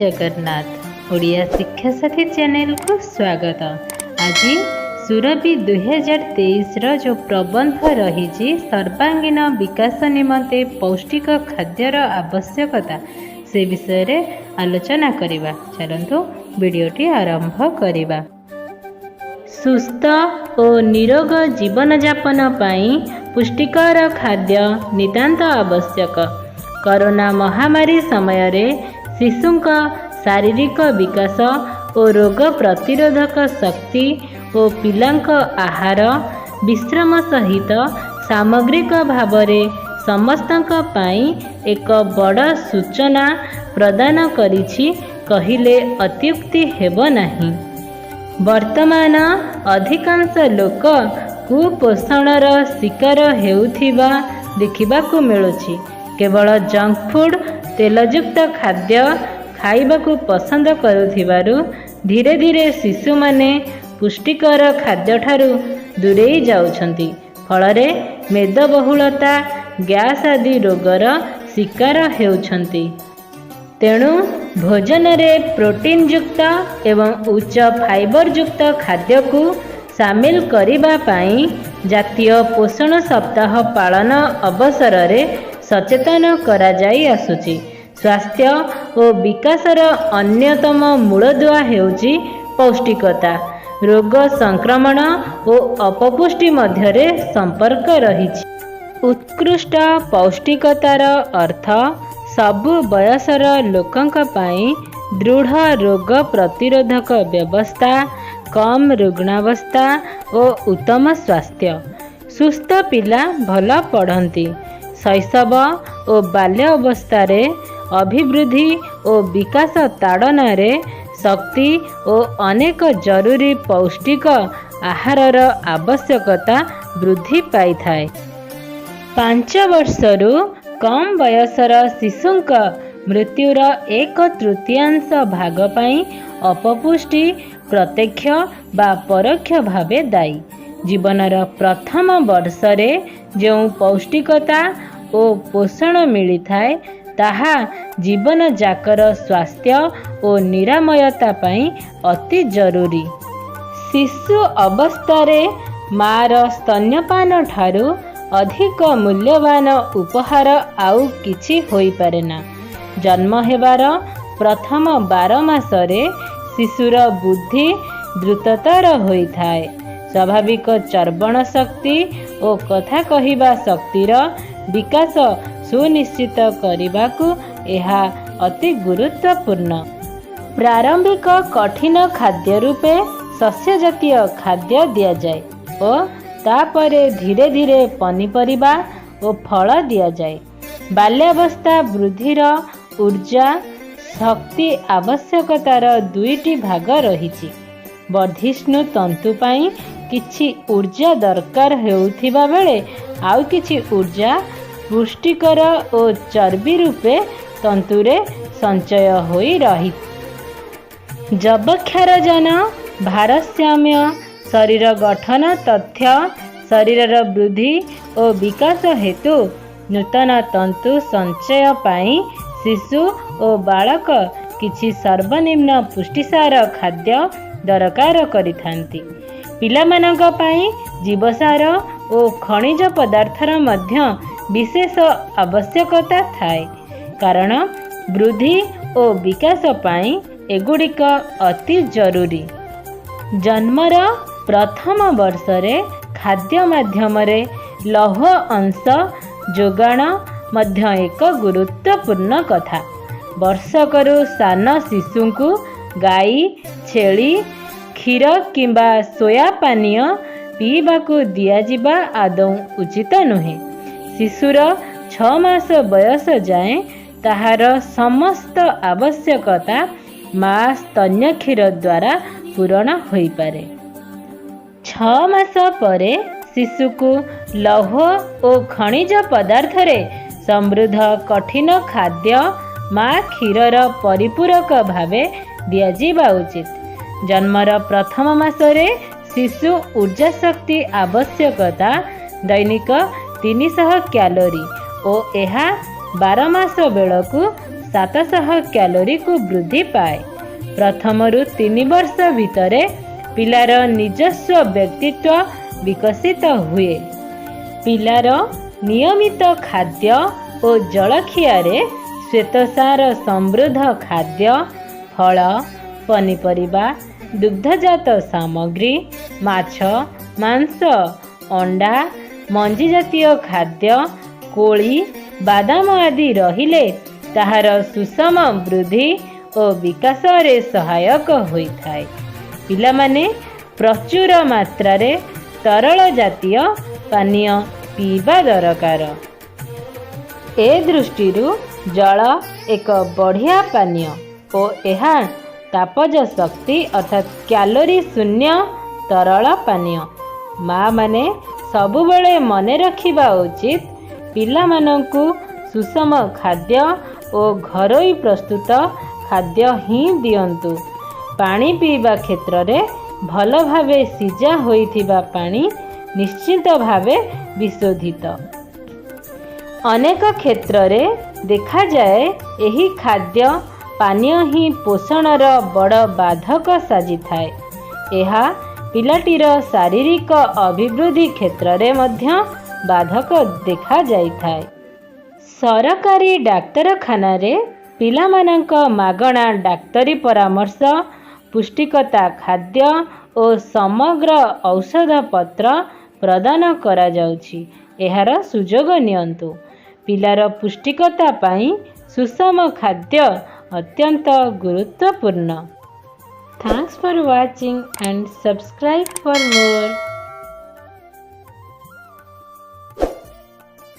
ଜଗନ୍ନାଥ, ଓଡ଼ିଆ ଶିକ୍ଷା ସାଥୀ ଚ୍ୟାନେଲକୁ ସ୍ୱାଗତ। ଆଜି ସୁରଭି 2023ର ଯେଉଁ ପ୍ରବନ୍ଧ ରହିଛି, ସର୍ବାଙ୍ଗୀନ ବିକାଶ ନିମନ୍ତେ ପୌଷ୍ଟିକ ଖାଦ୍ୟର ଆବଶ୍ୟକତା, ସେ ବିଷୟରେ ଆଲୋଚନା କରିବା। ଚାଲନ୍ତୁ, ଭିଡ଼ିଓଟି ଆରମ୍ଭ କରିବା। ସୁସ୍ଥ ଓ ନିରୋଗ ଜୀବନଯାପନ ପାଇଁ ପୁଷ୍ଟିକର ଖାଦ୍ୟ ନିତାନ୍ତ ଆବଶ୍ୟକ। କରୋନା ମହାମାରୀ ସମୟରେ ଶିଶୁଙ୍କ ଶାରୀରିକ ବିକାଶ ଓ ରୋଗ ପ୍ରତିରୋଧକ ଶକ୍ତି ଓ ପିଲାଙ୍କ ଆହାର, ବିଶ୍ରାମ ସହିତ ସାମଗ୍ରିକ ଭାବରେ ସମସ୍ତଙ୍କ ପାଇଁ ଏକ ବଡ଼ ସୂଚନା ପ୍ରଦାନ କରିଛି କହିଲେ ଅତ୍ୟୁକ୍ତି ହେବ ନାହିଁ। ବର୍ତ୍ତମାନ ଅଧିକାଂଶ ଲୋକ କୁପୋଷଣର ଶିକାର ହେଉଥିବା ଦେଖିବାକୁ ମିଳୁଛି। କେବଳ ଜଙ୍କ ଫୁଡ୍, ତେଲଯୁକ୍ତ ଖାଦ୍ୟ ଖାଇବାକୁ ପସନ୍ଦ କରୁଥିବାରୁ ଧୀରେ ଧୀରେ ଶିଶୁମାନେ ପୁଷ୍ଟିକର ଖାଦ୍ୟଠାରୁ ଦୂରେଇ ଯାଉଛନ୍ତି। ଫଳରେ ମେଦବହୁଳତା, ଗ୍ୟାସ୍ ଆଦି ରୋଗର ଶିକାର ହେଉଛନ୍ତି। ତେଣୁ ଭୋଜନରେ ପ୍ରୋଟିନ୍ଯୁକ୍ତ ଏବଂ ଉଚ୍ଚ ଫାଇବରଯୁକ୍ତ ଖାଦ୍ୟକୁ ସାମିଲ କରିବା ପାଇଁ ଜାତୀୟ ପୋଷଣ ସପ୍ତାହ ପାଳନ ଅବସରରେ ସଚେତନ କରାଯାଇ ଆସୁଛି। ସ୍ୱାସ୍ଥ୍ୟ ଓ ବିକାଶର ଅନ୍ୟତମ ମୂଳଦୁଆ ହେଉଛି ପୌଷ୍ଟିକତା। ରୋଗ ସଂକ୍ରମଣ ଓ ଅପପୁଷ୍ଟି ମଧ୍ୟରେ ସମ୍ପର୍କ ରହିଛି। ଉତ୍କୃଷ୍ଟ ପୌଷ୍ଟିକତାର ଅର୍ଥ ସବୁ ବୟସର ଲୋକଙ୍କ ପାଇଁ ଦୃଢ଼ ରୋଗ ପ୍ରତିରୋଧକ ବ୍ୟବସ୍ଥା, କମ୍ ରୁଗ୍ଣାବସ୍ଥା ଓ ଉତ୍ତମ ସ୍ୱାସ୍ଥ୍ୟ। ସୁସ୍ଥ ପିଲା ଭଲ ପଢ଼ନ୍ତି। ଶୈଶବ ଓ ବାଲ୍ୟ ଅବସ୍ଥାରେ ଅଭିବୃଦ୍ଧି ଓ ବିକାଶ ତାଡ଼ନାରେ ଶକ୍ତି ଓ ଅନେକ ଜରୁରୀ ପୌଷ୍ଟିକ ଆହାରର ଆବଶ୍ୟକତା ବୃଦ୍ଧି ପାଇଥାଏ। 5 ବର୍ଷରୁ କମ୍ ବୟସର ଶିଶୁଙ୍କ ମୃତ୍ୟୁର ଏକ ତୃତୀୟାଂଶ ଭାଗ ପାଇଁ ଅପପୁଷ୍ଟି ପ୍ରତ୍ୟକ୍ଷ ବା ପରୋକ୍ଷ ଭାବେ ଦାୟୀ। ଜୀବନର ପ୍ରଥମ ବର୍ଷରେ ଯେଉଁ ପୌଷ୍ଟିକତା ଓ ପୋଷଣ ମିଳିଥାଏ, ତାହା ଜୀବନଯାକର ସ୍ୱାସ୍ଥ୍ୟ ଓ ନିରାମୟତା ପାଇଁ ଅତି ଜରୁରୀ। ଶିଶୁ ଅବସ୍ଥାରେ ମାଆର ସ୍ତନ୍ୟପାନ ଠାରୁ ଅଧିକ ମୂଲ୍ୟବାନ ଉପହାର ଆଉ କିଛି ହୋଇପାରେନା। ଜନ୍ମ ହେବାର ପ୍ରଥମ 12 ମାସରେ ଶିଶୁର ବୃଦ୍ଧି ଦ୍ରୁତତର ହୋଇଥାଏ। ସ୍ୱାଭାବିକ ଚର୍ବଣ ଶକ୍ତି ଓ କଥା କହିବା ଶକ୍ତିର ବିକାଶ ସୁନିଶ୍ଚିତ କରିବାକୁ ଏହା ଅତି ଗୁରୁତ୍ୱପୂର୍ଣ୍ଣ। ପ୍ରାରମ୍ଭିକ କଠିନ ଖାଦ୍ୟ ରୂପେ ଶସ୍ୟଜାତୀୟ ଖାଦ୍ୟ ଦିଆଯାଏ ଓ ତାପରେ ଧୀରେ ଧୀରେ ପନିପରିବା ଓ ଫଳ ଦିଆଯାଏ। ବାଲ୍ୟାବସ୍ଥା ବୃଦ୍ଧିର ଉର୍ଜା ଶକ୍ତି ଆବଶ୍ୟକତାର ଦୁଇଟି ଭାଗ ରହିଛି। ବର୍ଦ୍ଧିଷ୍ଣୁ ତନ୍ତୁ ପାଇଁ କିଛି ଉର୍ଜା ଦରକାର ହେଉଥିବା ବେଳେ ଆଉ କିଛି ଉର୍ଜା ପୁଷ୍ଟିକର ଓ ଚର୍ବି ରୂପେ ତନ୍ତୁରେ ସଞ୍ଚୟ ହୋଇ ରହି। ଯବକ୍ଷାରଜାନ ଭାରସାମ୍ୟ, ଶରୀର ଗଠନ ତଥା ଶରୀରର ବୃଦ୍ଧି ଓ ବିକାଶ ହେତୁ ନୂତନ ତନ୍ତୁ ସଞ୍ଚୟ ପାଇଁ ଶିଶୁ ଓ ବାଳକ କିଛି ସର୍ବନିମ୍ନ ପୁଷ୍ଟିସାର ଖାଦ୍ୟ ଦରକାର କରିଥାନ୍ତି। ପିଲାମାନଙ୍କ ପାଇଁ ଜୀବସାର ଓ ଖଣିଜ ପଦାର୍ଥର ମଧ୍ୟ ବିଶେଷ ଆବଶ୍ୟକତା ଥାଏ, କାରଣ ବୃଦ୍ଧି ଓ ବିକାଶ ପାଇଁ ଏଗୁଡ଼ିକ ଅତି ଜରୁରୀ। ଜନ୍ମର ପ୍ରଥମ ବର୍ଷରେ ଖାଦ୍ୟ ମାଧ୍ୟମରେ ଲୌହ ଅଂଶ ଯୋଗାଣ ମଧ୍ୟ ଏକ ଗୁରୁତ୍ୱପୂର୍ଣ୍ଣ କଥା। ବର୍ଷକରୁ ସାନ ଶିଶୁଙ୍କୁ ଗାଈ, ଛେଳି କ୍ଷୀର କିମ୍ବା ସୋୟା ପାନୀୟ ପିଇବାକୁ ଦିଆଯିବା ଆଦୌ ଉଚିତ ନୁହେଁ। ଶିଶୁର 6 ମାସ ବୟସ ଯାଏଁ ତାହାର ସମସ୍ତ ଆବଶ୍ୟକତା ମା ସ୍ତନ୍ୟ କ୍ଷୀର ଦ୍ୱାରା ପୂରଣ ହୋଇପାରେ। 6 ମାସ ପରେ ଶିଶୁକୁ ଲୌହ ଓ ଖଣିଜ ପଦାର୍ଥରେ ସମୃଦ୍ଧ କଠିନ ଖାଦ୍ୟ ମା କ୍ଷୀରର ପରିପୂରକ ଭାବେ ଦିଆଯିବା ଉଚିତ। ଜନ୍ମର ପ୍ରଥମ ମାସରେ ଶିଶୁ ଉର୍ଜା ଶକ୍ତି ଆବଶ୍ୟକତା ଦୈନିକ 300 କ୍ୟାଲୋରି ଓ ଏହା 12 ମାସ ବେଳକୁ 700 କ୍ୟାଲୋରିକୁ ବୃଦ୍ଧି ପାଏ। ପ୍ରଥମରୁ 3 ବର୍ଷ ଭିତରେ ପିଲାର ନିଜସ୍ୱ ବ୍ୟକ୍ତିତ୍ୱ ବିକଶିତ ହୁଏ। ପିଲାର ନିୟମିତ ଖାଦ୍ୟ ଓ ଜଳଖିଆରେ ଶ୍ୱେତସାର ସମୃଦ୍ଧ ଖାଦ୍ୟ, ଫଳ, ପନିପରିବା, ଦୁଗ୍ଧଜାତ ସାମଗ୍ରୀ, ମାଛ, ମାଂସ, ଅଣ୍ଡା, ମଞ୍ଜି ଜାତୀୟ ଖାଦ୍ୟ, କୋଳି, ବାଦାମ ଆଦି ରହିଲେ ତାହାର ସୁଷମ ବୃଦ୍ଧି ଓ ବିକାଶରେ ସହାୟକ ହୋଇଥାଏ। ପିଲାମାନେ ପ୍ରଚୁର ମାତ୍ରାରେ ତରଳ ଜାତୀୟ ପାନୀୟ ପିଇବା ଦରକାର। ଏ ଦୃଷ୍ଟିରୁ ଜଳ ଏକ ବଢ଼ିଆ ପାନୀୟ ଓ ଏହା ତାପଜ ଶକ୍ତି ଅର୍ଥାତ୍ କ୍ୟାଲୋରି ଶୂନ୍ୟ ତରଳ ପାନୀୟ। ମାଆମାନେ ସବୁବେଳେ ମନେ ରଖିବା ଉଚିତ, ପିଲାମାନଙ୍କୁ ସୁଷମ ଖାଦ୍ୟ ଓ ଘରୋଇ ପ୍ରସ୍ତୁତ ଖାଦ୍ୟ ହିଁ ଦିଅନ୍ତୁ। ପାଣି ପିଇବା କ୍ଷେତ୍ରରେ ଭଲ ଭାବେ ସିଝା ହୋଇଥିବା ପାଣି, ନିଶ୍ଚିତ ଭାବେ ବିଶୋଧିତ। ଅନେକ କ୍ଷେତ୍ରରେ ଦେଖାଯାଏ, ଏହି ଖାଦ୍ୟ ପାନୀୟ ହିଁ ପୋଷଣର ବଡ଼ ବାଧକ ସାଜିଥାଏ। ଏହା ପିଲାଟିର ଶାରୀରିକ ଅଭିବୃଦ୍ଧି କ୍ଷେତ୍ରରେ ମଧ୍ୟ ବାଧକ ଦେଖାଯାଇଥାଏ। ସରକାରୀ ଡାକ୍ତରଖାନାରେ ପିଲାମାନଙ୍କ ମାଗଣା ଡାକ୍ତରୀ ପରାମର୍ଶ, ପୁଷ୍ଟିକତା ଖାଦ୍ୟ ଓ ସମଗ୍ର ଔଷଧପତ୍ର ପ୍ରଦାନ କରାଯାଉଛି। ଏହାର ସୁଯୋଗ ନିଅନ୍ତୁ। ପିଲାର ପୁଷ୍ଟିକତା ପାଇଁ ସୁଷମ ଖାଦ୍ୟ ଅତ୍ୟନ୍ତ ଗୁରୁତ୍ୱପୂର୍ଣ୍ଣ। Thanks for watching and subscribe for more.